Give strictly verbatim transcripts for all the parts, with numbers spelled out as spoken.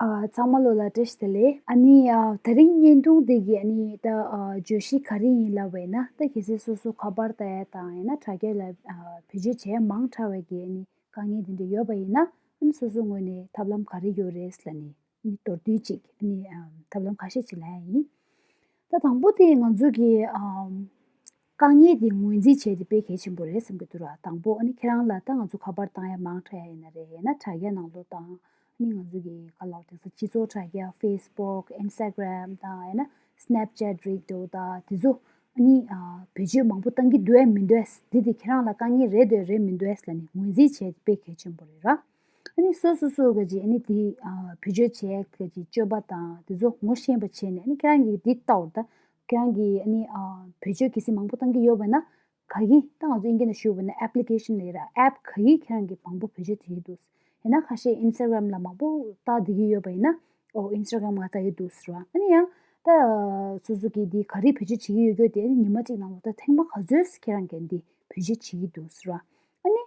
ཨ། ཚང་མ་ལོ་ལ་བཀྲ་ཤིས་བདེ་ལེགས། ཨ་ནི་ཨ། དེ་རིང་བརྙན་ཐུང་འདི་གི་ཨ་ནི་ད་ཨ། བརྗོད་གཞི་ག་རེ་ཡིན་ལབ་པ་ཡིན་ན། ད་གལ་སྲིད་སོ་སོ་ཁ་པར་ལྟ་ཡ་དང་ཡང་ན་དྲ་རྒྱ་ལ་ཨ། བེད་སྤྱོད་བྱས་མང་དྲགས་པའི་གི་ཨ་ནི་དཀའ་ངལ་འདི་འདྲ་ཡོད་པ་ཡིན་ན། ཨ་ནི་སོ་སོའི་ངོས་ནས་ཐབས་ལམ་ག་རེ་ཡོད་རེད་ལབ་ནས་ཨ་ནི་མདོར་བསྡུས་ཅིག་ཨ་ནི་ཨ། ཐབས་ལམ་ཁ་ཤས་ཅིག་ལབ་ཡ་ཡིན། ད་དང་པོ་དེ་ང་ཚོ་གི་ཨམ། དཀའ་ངལ་དེ་ངོས་འཛིན་བྱས་ཏེ་དཔེ་གལ་ཆེན་པོ་རེད་བསམ་གྱི་འདུག་ར། དང་པོ་ཨ་ནི་ཁྱེད་རང་ལ་ད་ང་ཚོ་ཁ་པར་བཏང་ཡ་མང་དྲགས་ཡ་ཡིན་ན་རེད། ཡང་ན་དྲ་རྒྱ་ནང་ལོགས་དང་ཨ་ནི་ང་ཚོ་གི་ག་ལབ་དེང་སང་སྤྱི་ཚོགས་དྲ་རྒྱ་Facebook Instagram དང་ཡང་ན་Snapchat རིགས་འདྲ་བོ་དང་དེ་ཚོ་ཨ་ནི་ཨ། བེད་སྤྱོད་མང་པོ་བཏང་གི་འདུག་ཡ་མི་འདུག་ཡ། དེ་དེ་ཁྱེད་རང་ལ་དཀའ་ངལ་རེད་འདུག་རེད་མི་འདུག་ཡ་ལབ་ནས་ངོས་འཛིན་བྱས་ཏེ་དཔེ་གལ་ཆེན་པོ་རེད་ར། ཨ་ནི་སོ་སོ་སོ་ག་ཅིག་ཨ་ནི་དེ་ཨ། བེད་སྤྱོད་བྱས་ག་ཅིག་སྤྱོད་པ་དང་དེ་ཚོ་ངོ་ཤེས་པ་བྱས་ནས། ཨ་ནི་ཁྱེད་རང་གིས་འདི་ལྟ་བུ་ད་ཁྱེད་རང་གིས་ཨ་ནི་ཨ། བེད་སྤྱོད་གལ་སྲིད་མང་པོ་བཏང་གི་ཡོད་པ་ན། ག་གི་ད་ང་ཚོ་དབྱིན་སྐད་ནང་ཞུས་པ་ན་application ལབ་ཡ་ར། app ག་གི་ཁྱེད་རང་གིས་མང་པོ་བེད་སྤྱོད་བྱེད་ཀྱི་འདུག་ཡང་ན་ཁ་ཤས་Instagram ལ་མང་པོ་ལྟ་བསྡད་ཀྱི་ཡོད་པ་ཡིན་ན། ཨོ་Instagram ང་ལྟ་ཡི་འདུག་ཟེར་བ། ཨ་ནི་ཡང་ད་སོ་སོ་གིས་འདི་ག་རེ་བེད་སྤྱོད་བྱེད་ཀྱི་ཡོད་རྒྱུ་དེ་ཨ་ནི་ཉི་མ་གཅིག་ནང་ལ་ད་ཐེངས་མ་ག་ཚོད་ཁྱེད་རང་གིས་འདི་བེད་སྤྱོད་བྱེད་ཀྱི་འདུག་ཟེར་བ། ཨ་ནི།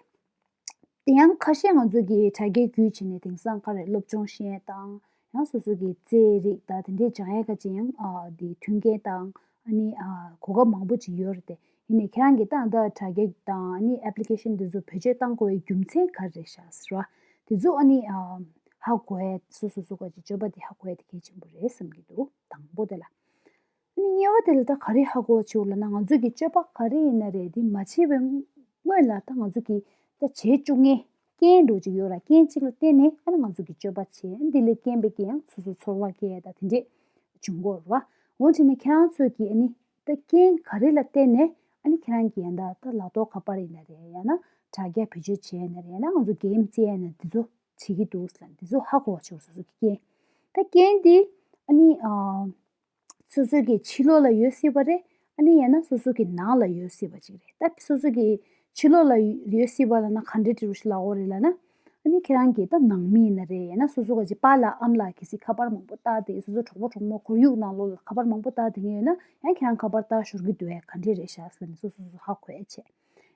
དེ་ཡང་ཁ་ཤས་ང་ཚོ་གི་དྲ་རྒྱའི་བརྒྱུད་བྱས་ནས་དེང་སང་ག་རེ་སློབ་སྦྱོང་ཤེས་ཡས་དང་ཡང་སོ་སོ་གི་རྩེད་རིགས་དང་དེ་འདྲས་སྦྱང་ཡས་ག་ཅིག་ཡང་ཨ་དེ་མཐུན་རྐྱེན་དང་ཨ་ནི་ཨ་གོ་སྐབས་མང་པོ་ཅིག་ཡོད་རེད་དེ། ཡིན་ནའི་ཁྱེད་རང་གིས་ད་ལྟ་དྲ་རྒྱ་དང་ཨ་ནི་application དེ་ཚོ་བེད་སྤྱོད་བཏང་དགོས་པའི་རྒྱུ་མཚན་ག་རེ་རེད་ཤག་ཟེར་བ། དེ་ཚོ་ཨ་ནི་ཨ་ཧ་གོ་ཡས་སོ་སོ་སོ་ག་ཅིག་སྤྱོད་པ་དེ་ཧ་གོ་ཡས་དེ་གལ་ཆེན་པོ་རེད་བསམ་གྱི་འདུག་དང་པོ་དེ་ལ། ཨ་ནི་གཉིས་པ་དེ་ལ་ད་ག་རེ་ཧ་གོ་བ་བྱུང་ལབ་ན། ང་ཚོ་གི་སྤྱོད་པ་ག་རེ་ཡིན་ན་རེད། དེ་མ་བྱས་པའི་སྔོན་ལ་ད་ང་ཚོ་གི་ད་བྱེད་བཅུག་མཁན་རྐྱེན་འདྲ་ཅིག་ཡོད་ར། རྐྱེན་གཅིག་ལ་བརྟེན་ནས་ཨ་ནི་ང་ཚོ་གི་སྤྱོད་པ་བྱས། ཨ་ནི་དེ་ལས་རྐྱེན་པས་ཀྱི་ཡང་སོ་སོ་ཚོར་བ་སྐྱེ་ཡ་ད་དེ་འདྲས་བྱུང་གི་ཡོད་རེད་བ། འོ་བྱས་ནས་ཁྱེད་རང་ཚོས་ཀྱི་ཨ་ནི་ད་རྐྱེན་ག་རེ་ལ་བརྟེན་ནས་ཨ་ནི་ཁྱེད་རང་གི་ཡང་ད་ད་ལག་ཐོག་ཁ་པར་ཡིན་ན་རེད། ཡང་ན་དྲ་རྒྱ་བེད་སྤྱོད་བྱས་ཡིན་ན་རེད། ཡང་ན་ང་ཚོ་གེམ་རྩེ་ཡིན་ན་འདི་ཚོ་བྱེད་ཀྱི་འདུག་ཟེར་ལབ་འདི་ཚོ་ཧ་གོ་བ་བྱུང་། སོ་སོ་གི་རྐྱེན་ད་རྐྱེན་འདི་ཨ་ནི་ཨ། སོ་སོ་གི་ཕྱི་ལོགས་ལ་ཡོད་སྲིད་པ་རེད། ཨ་ནི་ཡང་ན་སོ་སོ་གི་ནང་ལ་ཡོད་སྲིད་པ་ཅིག་རེད། ད་སོ་སོ་གི་ཕྱི་ལོགས་ལ་ཡོད་སྲིད་པ་ལབ་ན་ག་འདྲ་འདྲ་བོ་ཞིག་ལབ་དགོས་རེད་ལབ་ན། ཨ་ནི་ཁྱེད་རང་གི་ད་ནང་མི་ཡིན་ན་རེད། ཡང་ན་སོ་སོ་ག་ཅིག་པཱ་ལགས་ཨ་མ་ལགས་གལ་སྲིད་ཁ་པར་མང་པོ་བཏང་སྟེ། སོ་སོ་གྲོགས་པོ་གྲོགས་མོ་ཁོར་ཡུག་ནང་ལོགས་ལ་ཁ་པར་མང་པོ་བཏང་སྟེ་ཡོད་ན། ཡང་ཁྱེད་རང་ཁ་པར་བཏང་ཤོར་གི་འདུག་གས། ག་འདྲ་རེད་ཤག་ཟེར་ནས་སོ་སོ་སོ་ཧ་གོ་ཡ་བྱས།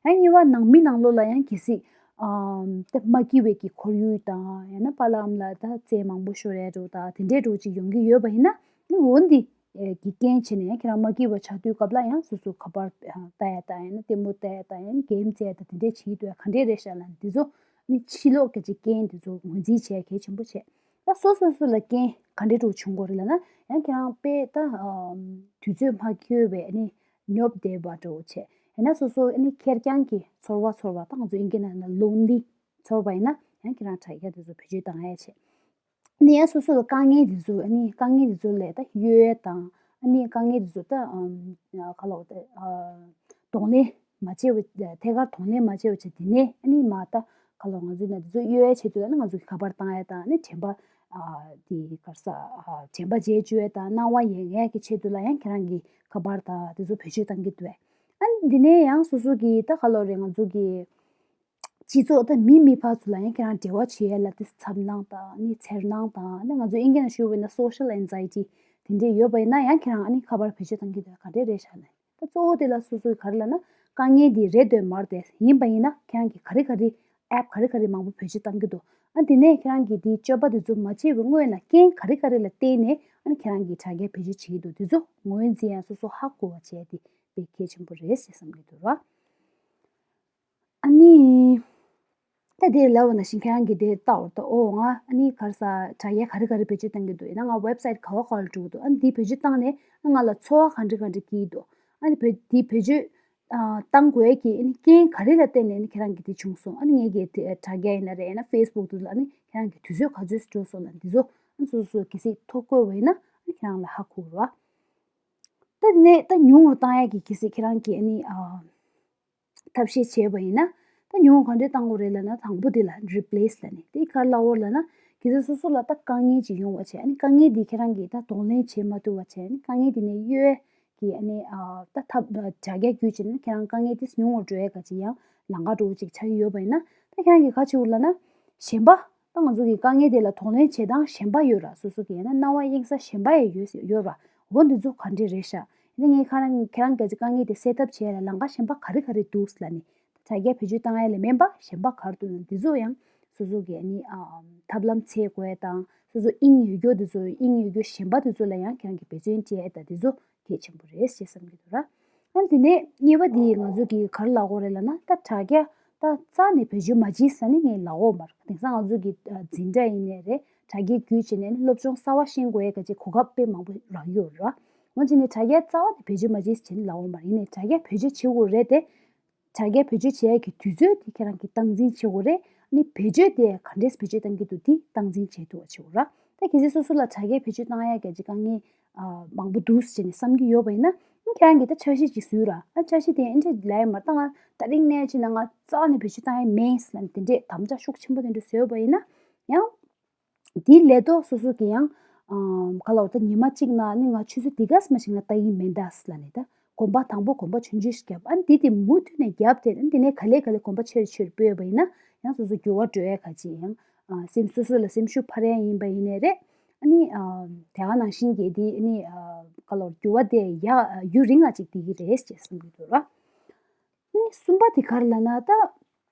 ཡང་གཉིས་པ་ནང་མི་ནང་ལོགས་ལ་ཡང་གལ་སྲིད་ཨམ། ད་མ་སྐྱིད་པའི་གི་ཁོར་ཡུག་དང་ཡང་ན་པཱ་ལགས་ཨ་མ་ལགས་ད་རྩེད་མང་པོ་ཤོར་ཡ་འདྲ་བོ་དང་དེ་འདྲའི་འདྲ་བོ་ཅིག་ཡོང་གི་ཡོད་པ་ཡིན་ན། འོ་འདི་གི་རྐྱེན་བྱས་ནས་ཡང་ཁྱེད་རང་མ་སྐྱིད་པ་ཆགས་དུས་སྐབས་ལ་ཡང་སོ་སོ་ཁ་པར་ལྟ་ཡ་དང་ཡང་ན་ལྟད་མོ་ལྟ་ཡ་དང་ཡང་གེམ་རྩེ་ཡ་དང་དེ་འདྲས་བྱེད་ཀྱི་འདུག་ག། ག་འདྲས་རེད་ཤག་ལབ་ན་འདི་ཚོ་ནི་ཕྱི་ལོགས་ཀྱི་ཅིག་རྐྱེན་འདི་ཚོ་ངོས་འཛིན་བྱེད་ཡ་གལ་ཆེན་པོ་བྱས། ད་སོ་སོ་སོ་ལ་རྐྱེན་ག་འདྲས་འདྲ་བོ་བྱུང་དགོས་རེད་ལབ་ན། ཡང་ཁྱེད་རང་དཔེ་ད་ཨམ། དུས་ཚོད་མ་འཁྱོལ་བའི་ཨ་ནི་ཉོབ་བསྡད་པ་འདྲ་བོ་བྱས། ཡང་ན་སོ་སོ་ཨ་ནི་ཁེར་རྐྱང་གི་ཚོར་བ་ཚོར་བ། ད་ང་ཚོ་དབྱིན་སྐད་ནང་ན་lonely ཚོར་བ་ཡིན་ན་ཡང་ཁྱེད་རང་དྲ་རྒྱ་དེ་ཚོ་བེད་སྤྱོད་བཏང་ཡ་བྱས། ཨ་ནི་ཡང་སོ་སོ་ལ་དཀའ་ངལ་དེ་ཚོ་ཨ་ནི་དཀའ་ངལ་དེ་ཚོ་ལས་ད་གཡོལ་ཡ་དང་། ཨ་ནི་དཀའ་ངལ་དེ་ཚོ་ད་ཨམ། ག་ལབ་དགོས་རེད། ཨ། གདོང་ལེན་མ་བྱས་པ། ཐད་ཀར་གདོང་ལེན་མ་བྱས་པ་བྱས། དེ་ནས་ཨ་ནི་མ་ད་ག་ལབ་དགོས། ང་ཚོས་ན་དེ་ཚོ་གཡོལ་ཡའི་ཆེད་དུ་ཨ་ནི་ང་ཚོ་གི་ཁ་པར་བཏང་ཡ་དང་། ཨ་ནི་དྲན་པ་ཨ་དེ་ག་རེ་ཟ། ཨ་དྲན་པ་བརྗེད་བཅུག་ཡ་དང་སྣང་བ་ཡལ་ཡ་གི་ཆེད་དུ་ལ་ཡང་ཁྱེད་རང་གི་ཁ་པར་དང་དེ་ཚོ་བེད་སྤྱོད་བཏང་གི་འདུག་གས། ཨ་ནི་འདི་ནས་ཡང་སོ་སོ་གི་ད་ག་ལབ་དགོས་རེད། ང་ཚོ་གི་སྤྱི་ཚོགས་ད་མི་མི་ཕར་ཚུར་ལ་ཡང་ཁྱེད་རང་འབྲེལ་བ་བྱེད་ཡ་ལ་དེ་འཚེར་སྣང་དང་། ཨ་ནི་འཚེར་སྣང་དང་། ཨ་ནི་ང་ཚོ་དབྱིན་སྐད་ནང་ཞུ་བ་ཡིན་ན་social anxiety དེ་འདྲས་ཡོད་པ་ཡིན་ན་ཡང་ཁྱེད་རང་ཨ་ནི་ཁ་པར་བེད་སྤྱོད་བཏང་གི་འདུག་གས། ག་འདྲས་རེད་ཤག་ལབ་ན། ད་གཙོ་བོ་དེ་ལ་སོ་སོའི་ག་རེ་ལབ་ན་དཀའ་ངལ་འདི་རེད་འདོད་མ་རེད་དེ། ཡིན་པ་ཡིན་ན་ཁྱེད་རང་གིས་ག་རེ་ག་རེ་app ག་རེ་ག་རེ་མང་པོ་བེད་སྤྱོད་བཏང་གི་འདུག་ཨ་དེ་ནས་ཁྱེད་རང་གིས་དེའི་སྤྱོད་པ་དེ་ཚོ་མ་བྱས་པའི་སྔོན་ལ་རྐྱེན་ག་རེ་ག་རེ་ལ་བརྟེན་ནས་ཨ་ནི་ཁྱེད་རང་གིས་དྲ་རྒྱ་བེད་སྤྱོད་བྱེད་ཀྱི་འདུག་དེ་ཚོ་ངོས་འཛིན་ཡང་སོ་སོ་ཧ་གོ་བ་བྱས་ཏེ་དཔེ་གལ་ཆེན་པོ་རེད་ཅེས་བསམ་གྱི་འདུག་ར། ཨ་ནི། ད་དེ་ལབ་པ་ནང་བཞིན་ཁྱེད་རང་གིས་དེ་ལྟ་བར་ད། ཨོ་ང་ཨ་ནི་ག་རེ་ཟ། དྲ་རྒྱ་ག་རེ་ག་རེ་བེད་སྤྱོད་བཏང་གི་འདུག་ཡང་ན་ང་website ག་བ་ག་བ་འགྲོ་གི་འདུག་ཨ་ནི་དེ་བེད་སྤྱོད་བཏང་ནས་ཨ་ང་ལ་ཚོར་བ་ག་འདྲ་ག་འདྲ་སྐྱེ་གི་འདུག་ཨ་ནི་བེད་དེ་བེད་སྤྱོད་ཨ་བཏང་དགོས་ཀྱི་ཨ་ནི་རྐྱེན་ག་རེ་ལ་བརྟེན་ནས་ཨ་ནི་ཁྱེད་རང་གིས་དེ་བྱུང་སོང་། ཨ་ནི་ངས་ཀྱི་དེ་དྲ་རྒྱ་ཡིན་ན་རེད། ཡང་ན་Facebook དེ་ལ་ཨ་ནི་ཁྱེད་རང་གིས་དུས་ཚོད་ག་ཚོད་འགྲོ་སོང་ལ་འདི་ཚོ་ཨ་ནི་སོ་སོ་སོ་གལ་སྲིད་ཐོ་བཀོད་པ་ཡིན་ན་ཨ་ནི་ཁྱེད་རང་ལ་ཧ་གོ་ར། ད་དེ་ནས་ད་ཉུང་རུ་བཏང་ཡ་གི་གལ་སྲིད་ཁྱེད་རང་གིས་ཨ་ནི་ཨ། ཐབས་ཤེས་བྱས་པ་ཡིན་ན། ད་ཉུང་ག་འདྲས་བཏང་དགོས་རེད་ལབ་ན། དང་པོ་དེ་ལ་replace ལབ་ནས། དེ་ག་རེ་ལབ་དགོས་ལབ་ན། གལ་སྲིད་སོ་སོ་ལ་ད་དཀའ་ངལ་ཅིག་ཡོང་བ་བྱས། ཨ་ནི་དཀའ་ངལ་འདི་ཁྱེད་རང་གིས་ད་གདོང་ལེན་བྱེད་མ་ཐུབ་པ་བྱས། ཨ་ནི་དཀའ་ངལ་འདི་ནས་གཡོལ་གྱི་ཨ་ནི་ཨ་ད་ཐབས་དྲ་རྒྱ་བརྒྱུད་བྱས་ན་ཁྱེད་རང་དཀའ་ངལ་དེ་ཉུང་བར་འགྲོ་ཡ་ག་ཅིག་ཡང་ལམ་ཁ་འདྲ་བོ་ཅིག་ཆགས་ཀྱི་ཡོད་པ་ཡིན་ན། ད་ཁྱེད་རང་གིས་ག་བྱེད་དགོས་ལབ་ན། གཞན་པ། ད་ང་ཚོ་གི་དཀའ་ངལ་དེ་ལ་གདོང་ལེན་བྱེད་སྟངས་གཞན་པ་ཡོད་ར། སོ་སོ་གི་ཡང་ན་སྣང་བ་གཡེང་ས་གཞན་པ་ཡང་ཡོད་ཡོད་ར། འོ་འདི་ཚོ་ག་འདྲས་རེད་ཤག་ཡིན་ན་ངས་ཁ་རང་ཁྱེད་རང་གི་དཀའ་ངལ་དེ་སེལ་ཐབས་བྱེད་ཡ་ལ་ལམ་ཁ་གཞན་པ་ག་རེ་ག་རེ་འདུག་ལབ་ནས། དྲ་རྒྱ་བེད་སྤྱོད་བཏང་ཡ་ལས་མིན་པ་གཞན་པ་ག་རེ་འདུག་ལབ་ནས་འདི་ཚོ་ཡང་ སོ་སོ་གི་ཨ་ནི་ཨ་ཐབས་ལམ་འཚོལ་དགོས་དང་། སོ་སོ་དབྱིངས་ཡོད་རྒྱུ་དེ་ཚོ། དབྱིངས་ཡོད་རྒྱུ་གཞན་པ་དེ་ཚོ་ལ་ཡང་ཁྱེད་རང་གིས་འབད་བརྩོན་བྱེད་ཡ་ད་དེ་ཚོ་གལ་ཆེན་པོ་རེད་ཅེས་བསམ་གྱི་འདུག་ར། ཨ་ནི་དེ་ནས་གཉིས་པ་འདི་ང་ཚོ་གིས་ག་རེ་ལབ་དགོས་རེད་ལབ་ན། ད་དྲ་རྒྱ་ད་རྩ་ནས་བེད་སྤྱོད་མ་བྱེད་ཟེར་ནས་ངས་ལབ་དགོས་མ་རེད། དེང་སང་ང་ཚོ་གི་ཨ་འཛིན་གྲྭ་ཡིན་ནའི་རེད། དྲ་རྒྱའི་བརྒྱུད་བྱས་ནས་ནི་སློབ་སྦྱོང་གསར་བ་ཤེས་དགོས་ཡ་ག་ཅིག་གོ་སྐབས་དཔེ་མང་པོ་རག་གི་ཡོད་རེད་བ། འོན་ཀྱང་ནི་དྲ་རྒྱ་རྩ་བ་ནས་བེད་སྤྱོད་མ་བྱེད་ཟེར་ནས་ལབ་དགོས་མ་རེད། ཡིན་ནའི་དྲ་རྒྱ་བེད་སྤྱོད་བྱེད་དགོས་རེད་དེ། དྲ་རྒྱ་བེད་སྤྱོད་བྱེད་ཡ་གི་དུས་ཚོད་དེ་ཁྱེད་རང་གིས་སྟངས་འཛིན་བྱེད་དགོས་རེད། ཨ་ནི་བེད་སྤྱོད་དེ་ག་འདྲས་བེད་སྤྱོད་གཏང་གི་འདུག་དེ་སྟངས་འཛིན་བྱེད་ཐུབ་པ་བྱེད་དགོས་ར། ད་གལ་སྲིད་སོ་སོ་ལ་དྲ་རྒྱ་བེད་སྤྱོད་གཏང་ཡ་ག་ཅིག་དཀའ་ངལ་ཨ་མང་པོ་འདུག་ཟེར་ནས་བསམ་གྱི་ཡོད་པ་ཡིན་ན། ཨ་ཁྱེད་རང་གིས་ད་འཆར་གཞི་ཅིག་བཟོས་ར། ཨ་འཆར་གཞི་དེ་ཨེ་འདྲས་ལབ་ཡ་མ་རེད། ད་ང་ད་རིང་ནས་བྱས་ན་ང་རྩ་ནས་བེད་སྤྱོད་གཏང་ཡ་མེད་ལབ་ནས་དེ་འདྲས་དམ་བཅའ་ཤུགས་ཆེན་པོ་དེ་འདྲས་བཟོས་པ་ཡིན་ན་ཡང་། དེའི་ལས་ཐོག་སོ་སོ་གི་ཡང་། ག་ལ་བ་ད་ཉི་མ་གཅིག་ནང་ནི་ང་ཆུ་ཚོད་འདི་ག་ཙམ་ཞིག་ང་ལྟ་ཡི་མེད་ད་ལབ་ནས། ད་གོམ་པ་དང་པོ་གོམ་པ་ཆུང་ཆུང་ཞིག་བརྒྱབ། ཨ་ནི་དེ་དེ་མུ་མཐུད་ནས་བརྒྱབ་སྟེ། ཨ་ནི་དེ་ནས་ག་ལེ་ག་ལེ་གོམ་པ་ཆེ་རུ་ཆེ་རུ་སྤོས་པ་ཡིན་ན་ཡང་སོ་སོ་འགྱུར་བ་འགྲོ་ཡ་ག་ཅིག་ཡང་། ཨ་སེམས་སོ་སོ་ལ་སེམས་ཤུགས་འཕར་ཡ་ཡིན་པ་ཡིན་ནའི་རེད། ཨ་ནི་ཨ་དེ་ག་ནང་བཞིན་གྱི་དེ་ཨ་ནི་ཨ་ག་ལ་བ་འགྱུར་བ་དེ་ཡ་ཡུན་རིང་ང་ཅིག་འདི་གི་རེད་ཅེས་གསུང་གི་འདུག་ར། ཨ་ནི་གསུམ་པ་དེ་ག་རེ་ལབ་ན། ད་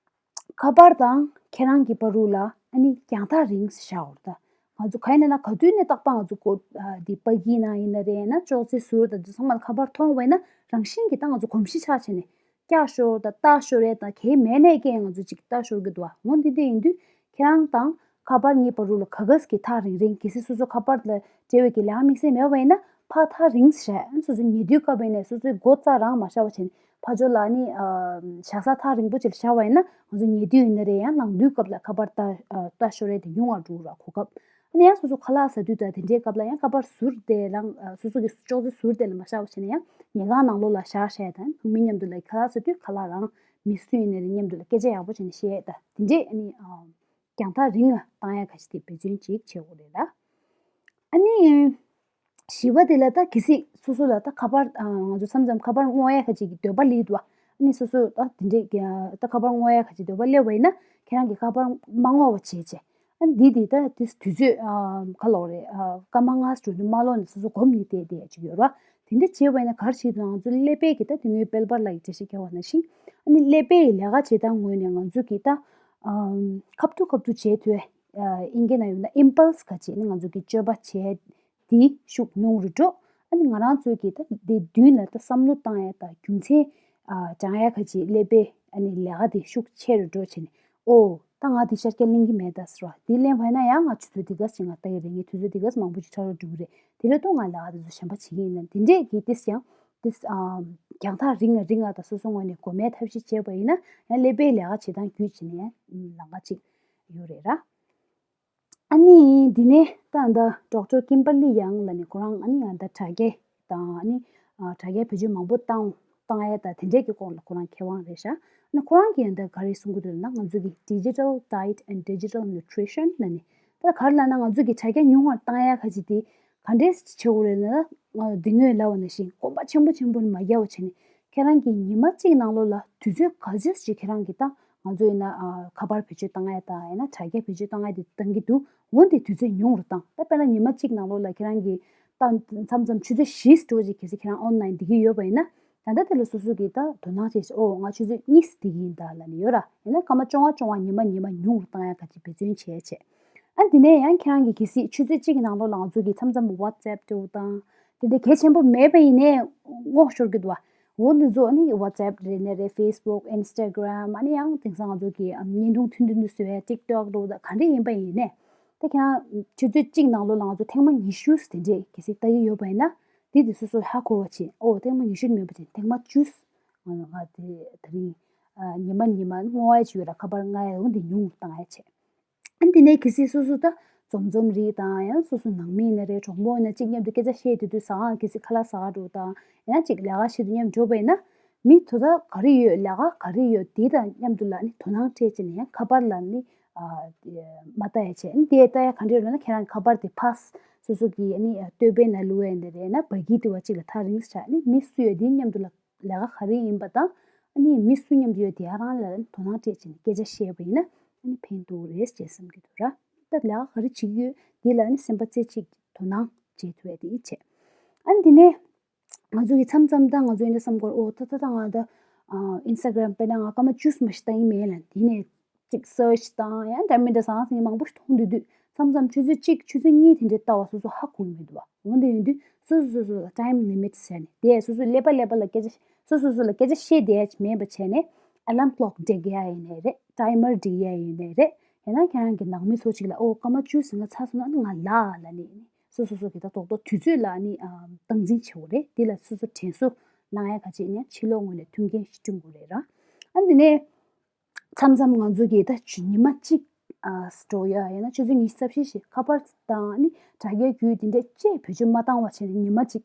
ཁ་པར་དང་ཁྱེད་རང་གི་བར་དུ་ལ་ཨ་ནི་རྒྱང་ཐག་རིང་ཙམ་བཞག་འོ། ད་ང་ཚོ་ག་ཡིན་ན་ག་དུས་ནས་རྟག་པར་ང་ཚོ་ཀོ་ཨ་འདི་པ་ཀི་ནང་ཡིན་ན་རེད། ཡང་ན་ཅོག་ཙེ་ཟུར་དང་དེ་ཚང་མ་ལ་ཁ་པར་མཐོང་བ་ཡིན་ན་རང་བཞིན་གྱིས་ད་ང་ཚོ་གོམས་གཤིས་ཆགས་བྱས་ནས་བཀྱག་ཤོར་དང་ལྟ་ཤོར་རེད། ད་གལ་མེད་ནས་ཀྱང་ང་ཚོ་ཅིག་ལྟ་ཤོར་གྱི་འདུག་བ། འོ་འདི་འདྲ་ཡིན་དུས་ཁྱེད་རང་དང་ཁ་པར་གཉིས་བར་དུ་ལ་ག་ག་ཟེ་གི་ཐག་རིང་རིང་། གལ་སྲིད་སོ་སོ་ཁ་པར་ལ་འབྲེལ་བའི་གི་ལས་ཀ་དམིགས་བསལ་མེད་པ་ཡིན་ན་ཕར་ཐག་རིང་ཙམ་བཞག་སོ་སོ་ཉལ་དུས་སྐབས་ཡིན་ནའི་སོ་སོའི་མགོ་རྩ་རང་མ་བཞག་པ་བྱས་ནས་ཕར་ཕྱོགས་ལ་ནི་ཨ་བཞག་ས་ཐག་རིང་པོ་ཅིག་ལ་བཞག་པ་ཡིན་ན་ང་ཚོ་ཉལ་དུས་ཡིན་ན་རེད། ཡང་ལངས་དུས་སྐབས་ལ་ཁ་པར་ལྟ་ཨ་ལྟ་ཤོར་ཡ་དེ་ཉུང་བ་འགྲོ་ར་གོ་སྐབས། ཨ་ནི་ཡང་སོ་སོ་ཁ་ལག་ཟ་དུས་དང་དེ་འདྲའི་སྐབས་ལ་ཡང་ཁ་པར་ཟུར་དེ་ལ་ཨ་སོ་སོ་གི་ཅོག་ཙེ་ཟུར་དེ་ལ་མ་བཞག་པ་བྱས་ནས་ཡང་ཉལ་ཁང་ནང་ལོགས་ལ་བཞག་བྱས་དང་། ཁང་མི་མཉམ་དུ་ལ་ཁ་ལག་ཟ་དུས་ཁ་ལག་རང་མི་སུ་ཡིན་ནའི་རེད་མཉམ་དུ་ལ་སྐད་ཆ་ཡག་པོ་བྱས་ནས་བཤད་ཡ་ད་དེ་འདྲས་ཨ་ནི་ཨ། རྒྱང་ཐག་རིང་ང་བཏང་ཡ་ག་ཅིག་དེ་འབད་བརྩོན་ཅིག་བྱེད་དགོས་རེད་ལ། ཨ་ནི། བཞི་པ་དེ་ལ་ད་གལ་སྲིད་སོ་སོ་ལ་ད་ཁ་པར་ཨ་ང་ཚོ་མཚམས་མཚམས་ཁ་པར་སྔོག་ཡ་ག་ཅིག་གི་འདོད་པ་སླེབས་འདུག་བ། ཨ་ནི་སོ་སོ་ད་དེ་འདྲས་ཀྱི་ད་ཁ་པར་སྔོག་ཡ་ག་ཅིག་འདོད་པ་སླེབས་པ་ཡིན་ན་ཁྱེད་རང་གིས་ཁ་པར་མ་སྔོག་པ་བྱེད་བྱེད། ཨ་ནི་འདི་དེ་ད་དེ་དུས་ཚོད་ཨ་ག་ལོག་རེད། ཨ་སྐར་མ་ལྔ་དྲུག་ནི་མ་ལོག་ནས་སོ་སོ་སྒོམ་ནས་བསྡད་བསྡད་ཡ་ཅིག་ཡོད་ར། དེ་འདྲ་བྱས་པ་ཡིན་ན་ག་རེ་བྱེད་དང་ང་ཚོ་ཀླད་པའི་གི་ད་དེ་སྔོན་དཔལ་འབར་ལགས་ཀྱིས་འགྲེལ་བཤད་བརྒྱབ་པ་ནང་བཞིན། ཨ་ནི་ཀླད་པའི་ལས་ཀ་བྱེད་སྟངས་ངོས་ནས་ང་ཚོ་གི་ད། ཨམ། ཁ་ཐུག་ཁ་ཐུག་བྱེད་ཐུབ། ཨ་ཨིན་སྐད་ནང་ཡོད་ན་ཨིམ་པལ་སི་ག་ཅིག་ནི་ང་ཚོ་གི་སྤྱོད་པ་བྱེད་དེ་ཤུགས་ཉུང་རུ་འགྲོ། ཨ་ནི་ང་རང་ཚོའི་གི་ད་དེ་མདུན་ལ་ད་བསམ་བློ་བཏང་ཡ་ད་རྒྱུ་མཚན་ཨ་སྦྱང་ཡ་ག་ཅིག་ཀླད་པའི་ཨ་ནི་ལས་ཀ་དེ་ཤུགས་ཆེ་རུ་འགྲོ་བྱས་ནས། ཨོ་ད་ང་དེ་ཤར་སྐྱ་གླེང་གི་མེད་ད་ཟེར་བ། དེ་གླེང་བ་ཡིན་ན་ཡང་ང་ཆུ་ཚོད་དེ་ག་ཙམ་ང་ལྟ་གི་རེད། ངས་དུས་ཚོད་དེ་ག་ཙམ་མང་པོ་ཅིག་ཁྲག་རོ་འགྲོ་གི་རེད། དེ་ལས་ལྡོག་ང་ལས་ཀ་དེ་ཚོ་གཞན་པ་བྱེད་ཀྱི་ཡིན་ན་དེ་འདྲས་ཀྱི་ཏིས་ཀྱང་ཏིས་ཨ་རྒྱང་ཐག་རིང་ང་རིང་ང་ད་སོ་སོ་ངོས་ནས་གོ་མའི་ཐབས་ཤེས་བྱས་པ་ཡིན་ན་ཡང་ཀླད་པའི་ལས་ཀ་བྱེད་སྟངས་བརྒྱུད་བྱས་ནས་ཡང་ལམ་ཁ་ཅིག་ཡོད་རེད་ར། ཨ་ནི་འདི་ནས་ད་ཨ་ད་ཌོག་ཊར་ཀིམ་བར་ལི་ཡང་ལབ་ནས་ཁོ་རང་ཨ་ནི་ཨ་ད་དྲ་རྒྱ་དང་ཨ་ནི་ཨ་དྲ་རྒྱ་བེད་སྤྱོད་མང་པོ་བཏང་བཏང་ཡ་ད་དེ་འདྲས་ཀྱི་སྐོར་ལ་ཁོ་རང་མཁས་དབང་རེད་ཤག་ཨ་ནི་ཁོ་རང་གིས་ཨ་ད་ག་རེ་གསུང་གི་འདུག་ལབ་ན་ང་ཚོ་གི་Digital Diet and Digital Nutrition ལབ་ནས། ད་ག་རེ་ལབ་ན་ང་ཚོ་གི་དྲ་རྒྱ་ཉུང་བར་བཏང་ཡ་ག་ཅིག་དེ་ག་འདྲས་བྱེད་དགོས་རེད་ལབ་ན། ང་འདི་སྔོན་ལབ་པ་ནང་བཞིན་གོམ་པ་ཆེན་པོ་ཆེན་པོ་ནི་མ་རྒྱག་པ་བྱས་ནས་ཁྱེད་རང་གིས་ཉི་མ་གཅིག་ནང་ལོགས་ལ་དུས་ཚོད་ག་ཚོད་ཅིག་ཁྱེད་རང་གིས་ད་ང་ཚོ་ཡིན་ན་ཨ་ཁ་པར་བེད་སྤྱོད་བཏང་ཡ་དང་ཡང་ན་དྲ་རྒྱ་བེད་སྤྱོད་བཏང་ཡ་དེ་བཏང་གི་འདུག་འོ་འདི་དུས་ཚོད་ཉུང་རུ་བཏང་། ད་དཔེར་ན་ཉི་མ་གཅིག་ནང་ལོགས་ལ་ཁྱེད་རང་གིས་ད་མཚམས་མཚམས་ཆུ་ཚོད་བཞི་འགྲོ་ཅིག་གལ་སྲིད་ཁྱེད་རང་ཨོན་ལན་བསྡད་ཀྱི་ཡོད་པ་ཡིན་ན། ད་ལྟ་དེ་ལ་སོ་སོ་གིས་ད་དོ་སྣང་བྱས་ཤིག་ཨོ་ང་ཆུ་ཚོད་གཉིས་བསྡད་ཀྱི་ཡིན་ད་ལབ་ནས་ཡོད་ར། ཡང་ན་སྐར་མ་བཅོ་ལྔ་བཅོ་ལྔ་ཉི་མ་ཉི་མ་ཉུང་རུ་བཏང་ཡ་ག་ཅིག་འབད་བརྩོན་བྱས་བྱས། ཨ་འདི་ནས་ཡང་ཁྱེད་རང་གིས་གལ་སྲིད་ཆུ་ཚོད་གཅིག་གི་ནང་ལོགས་ལ་ང་ཚོ་གིས་མཚམས་མཚམས་ཝ་ཊི་སེབ་འདྲ་བོ་དང་དེ་འདྲ་གལ་ཆེན་པོ་མེད་པ་ཡིན་ནའི་སྔོག་ཤོར་གྱི་འདུག་བ། འོ་འདི་ཚོ་ཨ་ནི་ཝ་ཊི་སེབ་རེད་ནའི་རེད། ཕེ་སི་བུག་ཨིན་སི་ཊ་གྷི་རམ། ཨ་ནི་ཡང་དེང་སང་ང་ཚོ་གི་ཨམ་བརྙན་ཐུང་ཐུང་ཐུང་དུ་བཟོ་ཡ་ཊིག་ཊོག་འདྲ་བོ་དང་ག་འདྲ་ཡིན་པ་ཡིན་ནའི། ད་ཁྱེད་རང་ཆུ་ཚོད་གཅིག་ནང་ལོགས་ལ་ང་ཚོ་ཐེངས་མ་ཉི་ཤུ་དེ་འདྲས་གལ་སྲིད་ལྟ་གི་ཡོད་པ་ཡིན་ན། དེ་དེ་སོ་སོས་ཧ་གོ་བ་བྱེད། ཨོ་ཐེངས་མ་ཉི་ཤུ་མིན་པ་བྱེད། ཐེངས་མ་བཅུ། ང་ང་དེ་ད་རིང་ཨ་ཉི་མ་ཉི་མ་སྔོག་ཡ་ཅིག་ཡོད་ར། ཁ་པར་སྔ་ཡ་འོ་འདི་ཉུང་རུ་བཏང་ཡ་བྱེད། ཨ་འདི་ནས་གལ་སྲིད་སོ་སོ་ད་འཛོམས་འཛོམས་རིགས་དང་ཡང་སོ་སོ་ནང་མི་ཡིན་ན་རེད། གྲོགས་མོ་ཡིན་ན་གཅིག་མཉམ་དུ་སྐད་ཆ་བཤད་དུས་དུས་ཟ་ཁང་གལ་སྲིད་ཁ་ལག་ཟ་ག་འགྲོ་དང་ཡང་ན་གཅིག་ལས་ཀ་བྱེད་དུས་མཉམ་འགྲོ་བ་ཡིན་ན། མི་དོ་བདག་ག་རེ་ཡོད། ལས་ཀ་ག་རེ་ཡོད། དེ་དང་མཉམ་དུ་ལ་ནི་དོ་སྣང་སྤྲད་བྱས་ནས་ཡང་ཁ་པར་ལ་ནི་ཨ་མ་ལྟ་ཡ་བྱས། ཨ་ནི་དེ་ལྟ་ཡ་ག་འདྲས་རེད་ན་ཁྱེད་རང་གི་ཁ་པར་དེ་ཕར་སོ་སོ་གི་ཨ་ནི་སྟོད་པའི་ནང་བླུགས་ཡ་འདི་རེད་ན་བར་གྱི་དེ་བ་གཅིག་ལ་ཐག་རིང་ས་ཆགས། ཨ་ནི་མི་སུ་ཡོད་དེ་མཉམ་དུ་ལ་ལས་ཀ་ག་རེ་ཡིན་པ་དང་ཨ་ནི་མི་སུ་མཉམ་དུ་ཡོད་དེ་ཡ་རང་ལ་དོ་སྣང་སྤྲད་བྱས་ནས་སྐད་ཆ་བཤད་པ་ཡིན་ན་ཨ་ནི་ཕན་ཐོགས་རེད་ཅེས་བསམ་གྱི་འདུག་ར། ད་ལས་ཀ་ག་རེ་བྱེད་ཀྱི་ཡོད་དེ་ལ་ཨ་ནི་སེམས་པ་རྩེ་གཅིག་དོ་སྣང་བྱེད་ཐུབ་ཡ་དེ་བྱས། ཨ་ནི་དེ་ནས། ང་ཚོ་གི་མཚམས་མཚམས་ད་ང་ཚོ་ཨིན་སྒྲ་བསམ་སྐོར་ཨོ་ད་ད་ད་ང་ད་ཨིན་སི་ཊ་གྷི་རམ་དཔེར་ན་ང་སྐར་མ་བཅུ་མ་ཞིག་ལྟ་ཡི་མེད་ལ། དེ་ནས་ ཅིག་སར་ཆི་དང་ཡང་འདྲ་མི་འདྲ་ཟང་ཟིང་མང་པོ་ཞིག་མཐོང་དུས་དུས་མཚམས་མཚམས་ཆུ་ཚོད་གཅིག་ཆུ་ཚོད་གཉིས་དེ་འདྲའི་ལྟ་བ་སོ་སོ་ཧ་གོ་གི་མི་འདུག་བ། འོན་ཏེ་ཡིན་དུས་སོ་སོ་སོ་སོ་ལ་time limit ཟེར་ནས་དེ་སོ་སོ་ཀླད་པ་ཀླད་པ་ལ་སྐད་ཆ་སོ་སོ་སོ་ལ་སྐད་ཆ་བཤད་བསྡད་ཡ་མེད་པ་བྱས་ནས་alarm clock སྒྲིག་ཡ་ཡིན་ནའི་རེད། timer སྒྲིག་ཡ་ཡིན་ནའི་རེད། ཡང་ན་ཁྱེད་རང་གི་ནང་མི་ཚོ་གཅིག་ལ་ཨོ་སྐར་མ་བཅུ་ཟིན་ན་ཚར་སོང་ན་ང་ལ་ལ་ནི་སོ་སོ་སོ་གི་ད་རྡོག་རྡོག་དུས་ཚོད་ལ་ནི་སྟངས་འཛིན་བྱེད་དགོས་རེད། དེ་ལ་སོ་སོ་དྲན་གསོ་གནང་ཡ་ག་ཅིག་ནས་ཕྱི་ལོགས་ངོས་ནས་མཐུན་རྐྱེན་ཞིག་བསྐྲུན་དགོས་རེད་ར། ཨ་འདི་ནས། མཚམས་མཚམས་ང་ཚོ་གིས་ད་ཆུ་ཉི་མ་གཅིག་ཨ་འགྲོ་ཡ་ཡིན་ན་ཆུ་ཚོད་ཉི་ཤུ་རྩ་བཞི་ཞིག་ཁ་པར་དང་ནི་དྲ་རྒྱའི་བརྒྱུད་དེ་འདྲས་ཅེས་བེད་སྤྱོད་མ་བཏང་བ་བྱས་ནས་ཉི་མ་གཅིག་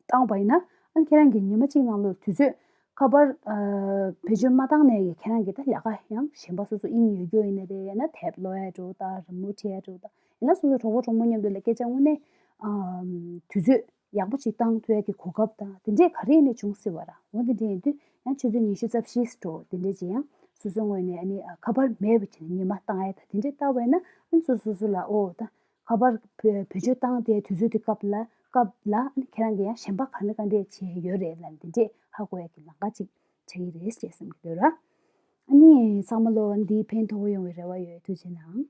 བཏང་བ་ཡིན་ན། ཨ་ནི་ཁྱེད་རང་གིས་ཉི་མ་གཅིག་ནང་ལོགས་དུས་ཚོད་ཁ་པར་ཨ་བེད་སྤྱོད་མ་བཏང་ནས་ཀྱི་ཁྱེད་རང་གིས་ད་ལས་ཀ་ཡང་གཞན་པ་སོ་སོ་དབྱིངས་ཡོད་རྒྱུ་ཡིན་ན་རེད། ཡང་ན་དེབ་ཀློག་ཡ་འགྲོ་དང་རི་མོ་བྲིས་ཡ་འགྲོ་དང་ཡང་ན་སོ་སོ་གྲོགས་པོ་གྲོགས་མོ་མཉམ་དུ་ལ་སྐད་ཆ་དངོས་གནས་ཨ་དུས་ཚོད། ཡག་པོ་ཅིག་བཏང་ཐུབ་ཡ་གི་གོ་སྐབས་དང་དེ་འདྲས་ག་རེ་ནས་བྱུང་སྲིད་པ་ར། འོ་དེ་འདྲས་ཡིན་དུས་ཡང་ཆུ་ཚོད་ཉི་ཤུ་རྩ་བཞི་འགྲོ་དེ་འདྲས་ཅིག་ཡང་སོ་སོའི་ངོས་ནས་ཨ་ནི་ཁ་པར་མེད་པ་བྱས་ནས་ཉི་མ་བཏང་ཡ་དང་དེ་འདྲས་བལྟ་བས་ན་ཨ་ནི་སོ་སོ་སོ་ལ་ཨོ་ད་ཁ་པར་བེད་སྤྱོད་བཏང་དེ་དུས་ཚོད་དེ་སྐབས་ལ་སྐབས་ལ་ཨ་ནི་ཁྱེད་རང་གིས་ཡང་གཞན་པ་ག་འདྲས་ག་འདྲས་བྱས་ཡོད་རེད་ལ་དེ་འདྲས་ཧ་གོ་ཡ་གི་ལམ་ཁ་ཅིག་ཆགས་ཀྱི་རེད་ཅེས་བསམ་གྱི་འདུག་ར། ཨ་ནི་ཚང་མ་ལོ་འདི་ཕན་ཐོགས་པོ་ཡོང་བའི་རེ་བ་ཡོད། ཐུགས་རྗེ་གནང་།